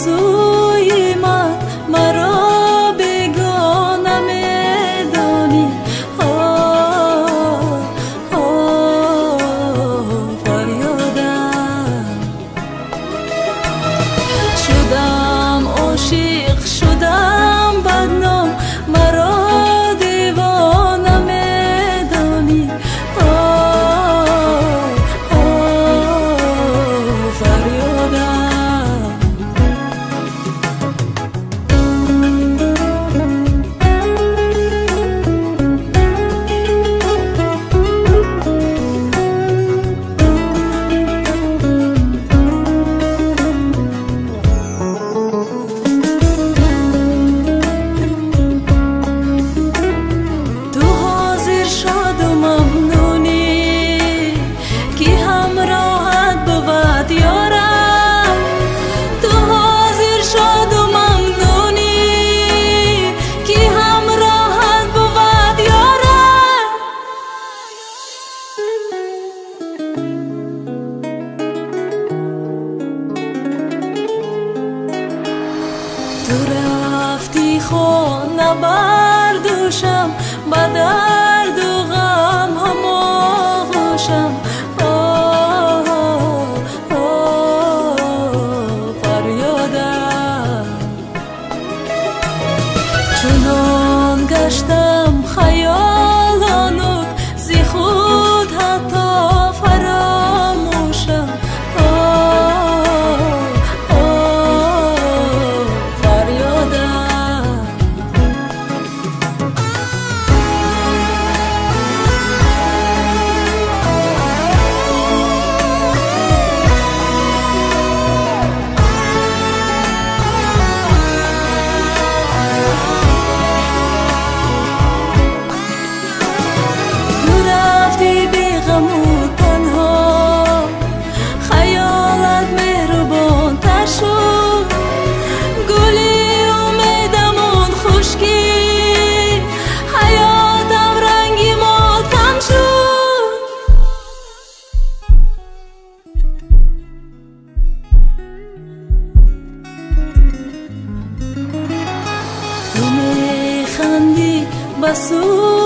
سوی من مرا بیگانه میدانی. آه آه فریادم شدم عاشق شدم بدنام مرا دیوانه میدانی. آه آه فریادم. تو رفتی خانه بردوشم به درد و غم هم آغوشم. آه آه فریادم چنان گشتم خیالانوک ز خود حتی فراموشم. تو میخندی به سوی